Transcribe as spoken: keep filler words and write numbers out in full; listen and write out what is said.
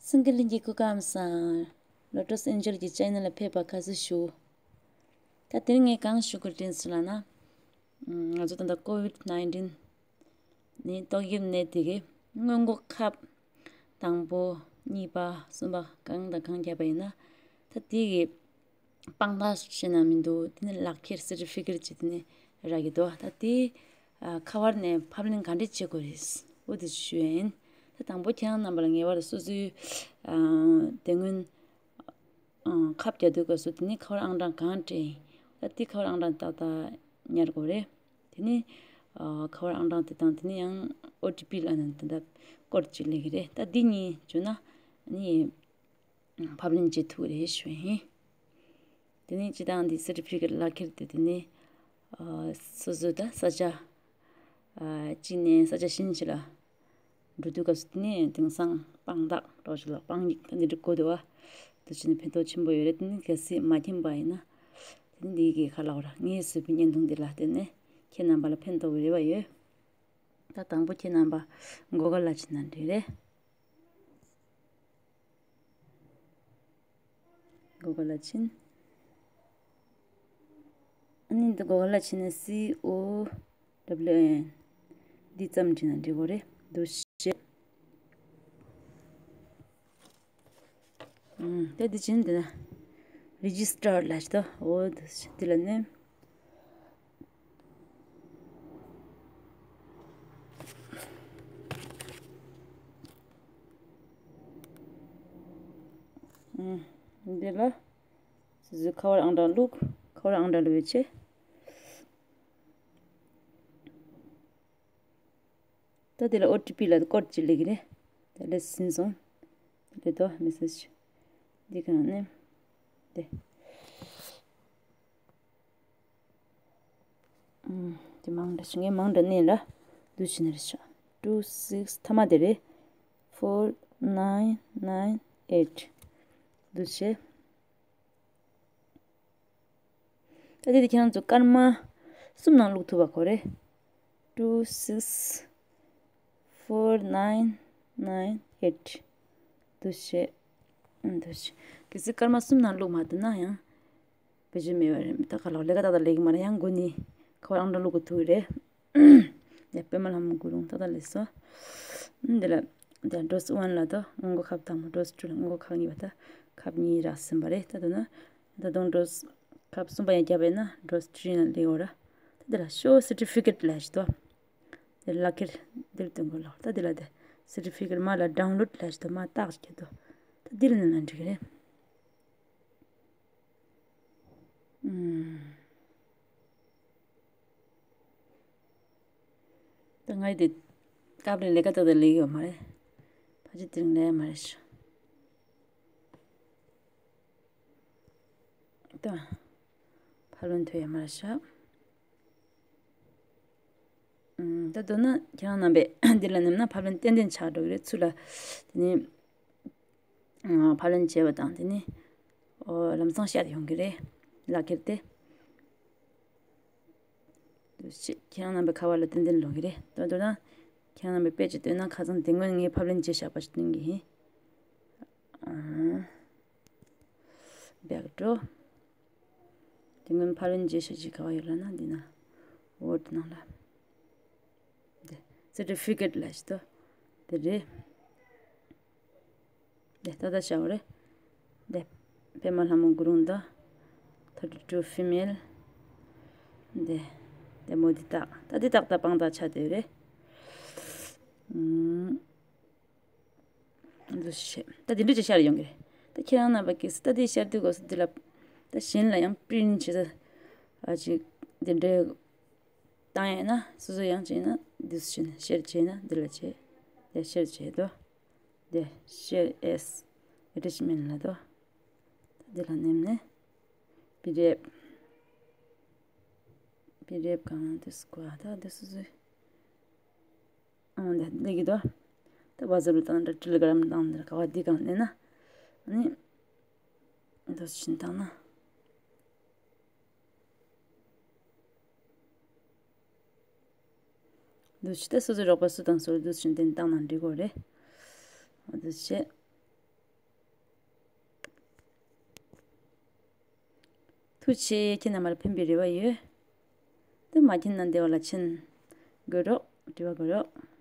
སེང་གེ་གླིང་གི་སྐུ་ཁམས་བཟང་། Lotus Angel གྱི་ཅེ་ནལ་ལ་ཕེབས་པར་དགའ་བསུ་ཞུ། ད་དེ་རིང་ངས་གང་ཞུ་དགོས་དྲན་སོང་ལབ་ན། ང་ཚོ་ད་ལྟ་ཀོ་ཝིད་ནའིན་ཊིན་ནི་ཏོག་དབྱིབས་ནད་དེ་གི་སྔོན་འགོག་ཁབ་དང་པོ་གཉིས་པ་གསུམ་པ་གང་དང་གང་བརྒྱབ་པ་ཡིན་ན། ད་དེ་གི་དཔང་རྟགས་ཤེས་ན་མི་འདུག་དེ་ནི་ལག་ཁྱེར་སེར་ཊི་ཕི་ཀེཊ་ཅིག་དེ་ནི་རག་གི་འདུག་ད་དེ་ཨ་ཁ་པར་ནས་ཕབ་ལེན་ག་འདྲས་བྱེད་དགོས་རེད། འོ་དེ་ཞུ་ཡ་ཡིན། ད་དང་པོ་ཁྱེད་རང་རྣམ་པ་ལ་ངེས་པར་དུ་སོ་སོའི་ཨ་དེ་སྔོན་ཨ་ཁབ་རྒྱག་དུས་སྐབས་སུ་དེ་ནི་ཁ་པར་ཨང་གྲངས་གང་སྤྲད་ཡིན། ད་དེ་ཁ་པར་ཨང་གྲངས་ཏག་ཏག་ཉར་དགོས་རེད། དེ་ནི་ཨ་ཁ་པར་ཨང་གྲངས་དེ་དང་དེ་ནི་ཡང་ཨོ་ཊི་པི་ལབ་ནས་དེ་འདྲ་ཀོཌ་ཅིག་སླེབས་ཀྱི་རེད། ད་འདི་གཉིས་བྱུང་ན་ནི་ཕབ་ལེན་བྱེད་ཐུབ་རེད་ཞུ་ཡིན། དེ་ནས་སྤྱི་བཏང་འདི་སེར་ཊི་ཕི་ཀེཊ་ལག་ཁྱེར་དེ་དེ་ནས་ཨ་སོ་སོ་ད་ས་ཆ་ཨ་གཅིག་ནས་ས་ཆ་གཞན་ཞིག་ལ་འགྲོ་དུས་སྐབས་སུ་དེ་ནས་དེང་སང་དཔང་རྟགས་རོགས་ཞིག་ལ་དཔང་ཡིག་འདི་འདྲ་དགོས་འདུག་བ། དེ་བྱས་ནས་ཕན་ཐོགས་ཆེན་པོ་ཡོད་རེད། དེ་ནས་གལ་སྲིད་མ་མཁྱེན་པ་ཡིན་ན་དེ་ནས་འདི་གི་ཁ་ལག་ར་ངས་བཟོས་པའི་བརྙན་ཐུང་འདི་ལ་བརྟེན་ནས་ཁྱེད་རྣམ་པ་ལ་ཕན་ཐོགས་པའི་རེ་བ་ཡོད། ད་དང་པོ་ཁྱེད་རྣམ་པ་གོ་ག་ལ་ཕྱིན་ན་འགྲིག་རེད། གོ་ག་ལ་ཕྱིན། ཨ་ནི་འདི་གོ་ག་ལ་ཕྱིན་ན་སི་ཨོ་ཌབ་ལིའུ་ཨེན་འདི་ཙམ་བྲིས་ན་འགྲིག་གོ་རེད། འདུག་སེ། ཨུམ། ད་འདི་ཕྱིན་འདི་ན་རི་ཇི་སི་ཊར་ལ་ཞིག་ད། འོ་འདུག་སེ་འདི་ལ་ནས། འདི་ལ་སོ་སོའི་ཁ་པར་ཨང་གྲངས་བླུགས། ཁ་པར་ཨང་གྲངས་བླུགས་པའི་ཆེད། ད་འདི་ལ་ཨོ་ཊི་པི་ལ་ཀོཌ་ཅིག་སླེབས་ཀྱི་རེད། ད་ལས་ཟིན་སོང་། ད་ལས་དོ་མེ་སེཇ་འདི་ག་ནས་འདི། ཨུམ། དེ་མང་འདྲ་ཞིག་ངས་མང་འདྲ་ནས་ལ་འདུག་ཕྱིན་ནི་རེད་ཤག two six ཐ་མ་དེ་རེད། Four nine nine eight འདུག་བྱས། ད་དེ་དེ་ཁྱེད་རང་ཚོ་སྐར་མ་གསུམ་ནང་བླུག་ཐུབ་པ་གོ་རེད། Two six four nine nine eight འདུག་བྱས། འདུག་བྱས། གལ་སྲིད་སྐར་མ་གསུམ་ནང་བླུག་མ་ཐུབ་ན་ཡང་། བེད་སྤྱོད་མེད་པ་རེད། ད་ག་ལ་ལས་ཀ་ཏག་ཏག་ལས་ཀྱི་མ་རེད། ཡང་སྒོ་ནས་ཁ་པར་ཨང་གྲངས་བླུག་དགོས་ཐུག་གི་རེད། ཡ་པད་མ་ལྷ་མོ་གུ་རུང་ཏག་ཏག་ལས་སོ། འདི་ལ་ད་ཌོ་སི་ཝན་ལ་ད་སྔོན་འགོག་ཁབ་དང་པོ། ཌོ་སི་ཊུ་ལ་སྔོན་འགོག་ཁབ་གཉིས་པ། ད་ཁབ་གཉིས་རག་ཟིན་པ་རེད། ད་དུ་ན་ད་དུང་ཌོ་སི་ཁབ་གསུམ་པ་ཡང་བརྒྱབ་པ་ཡིན་ན་ཌོ་སི་ཐི་རི་ལ་སླེབས་ཡོད་ར། ད་འདི་ལ་ཤོ་སེར་ཊི་ཕི་ཀེཊ་ལ་ཞིག་ཏོ། དེ་ལག་ཁྱེར་འདིར་སྟོན་དགོས་ལགས། ད་འདི་ལ་དེ་སེར་ཊི་ཕི་ཀེཊ་མ་ལ་ཌའུན་ལོཌ་ལ་ཞིག་ཏོ། མ་རྟགས་ཞིག་ཏོ། ད་འདིར་ནི་ན་འགྲིག་གི་རེད། ཨུམ། ད་ང་ཡི་དེ་སྐབས་རེ་ལས་ཀ་ཏག་ཏག་ལས་ཡོད་མ་རེད། ཕལ་ཆེར་དེ་རིང་ལས་ཡ་མ་རེད་ཤག་ད་ཕབ་ལེན་ཐོན་ཡ་མ་རེད་ཤག་ཨུམ། ད་མདོར་ན་ཁྱེད་རང་རྣམ་པས་འདི་ལ་ནེམ་ན་ཕབ་ལེན་ཏན་ཏན་ཆགས་འགྲོ་གི་རེད། ཚུར་ལ་དེ་ནས། ཨ་ཕབ་ལེན་བྱས་པ་དང་དེ་ནི་ཨོ་ལམ་སང་ཤར་ཡོང་གི་རེད། ལག་ཁྱེར་དེ། འདུག་བྱས། ཁྱེད་རང་རྣམ་པའི་ཁ་པར་ལ་ཏན་ཏན་ལོག་གི་རེད། ད་མདོར་ན་ཁྱེད་རང་རྣམ་པས་དཔེ་ཅིག་སྟོན་ན། ཁ་སང་དེ་སྔོན་ངས་ཕབ་ལེན་བྱས་བཞག་པ་ཞིག་སྟོན་གི་ཡིན། ཨ་བེག་འགྲོ། དེ་སྔོན་ཕབ་ལེན་བྱས་བཞག་ཅིག་ག་པར་ཡོད་ལབ་ན་འདི་ན་ཝར་ཌི་ནང་ལ། འདི་སེར་ཊི་ཕི་ཀེཊ་ལ་ཞིག་ཏོ། འདི་རེད། འདི་ཏག་ཏག་ཤར་བ་རེད། འདི་པད་མ་ལྷ་མོ་གུ་རུང་དང་། thirty two female། འདི་འདི་མོ་འདི་ཏག་ཏག་འདི་ཏག་ཏག་དཔང་རྟགས་ཆགས་བསྡད་ཡོད་རེད། ཨུམ། འདུག་བྱས། ད་དེ་འདྲ་ཅིག་ཤར་ཡོང་གི་རེད། ད་ཁྱེད་རང་རྣམ་པ་གིས་ད་དེ་ཤར་དུས་སྐབས་སུ་འདི་ལ་ད་གཞན་ལ་ཡང་པི་རིན་ཊི་བྱེད་ས་ཨ་ཅིག་འདི་འདྲའི་བཏང་ཡས་ན། སོ་སོ་ཡང་བྱས་ན་འདུག་སེ་བྱས་ན་ཤེར་བྱས་ན་འདི་ལ་བྱས། དེ་ཤེར་བྱས་དོ། དེ་ཤེར་ཨེས་ཨེ་ཊེཆ་མེན་ཊི་ལ་དོ། ད་འདི་ལ་ནེམ་ནས་པི་ཌི་ཨེཕ། པི་ཌི་ཨེཕ་གང་ན་འདུག་སེ་གོ་ཨ། ད་འདི་སོ་སོའི། ཨང་། འདི་འདི་གི་དོ། ད་ཝ་ཊི་སེབ་ལ་བཏང་འདྲ། ཊེ་ལི་གྷི་རམ་བཏང་འདྲ། ག་བ་འདི་གང་ནས་ན། ཨ་ནི་འདུག་སེ་བྱས་བཏང་ན། འདུག་སེ་བྱས། ད་སོ་སོའི་རོགས་པ་སུ་དང་སུ་འདུག་སེ་བྱས་འདི་བཏང་ན་འགྲིག་གོ་རེད། འདུག་སེ་བྱས། ཐུགས་རྗེ་ཆེ། ཁྱེད་རྣམ་པར་ཕན་པའི་རེ་བ་ཡོད། དེ་མ་མཁྱེན་ན་འདི་བ་ལ་ཕྱིན་དགོད་རོགས། དྲི་བ་དགོད་རོགས།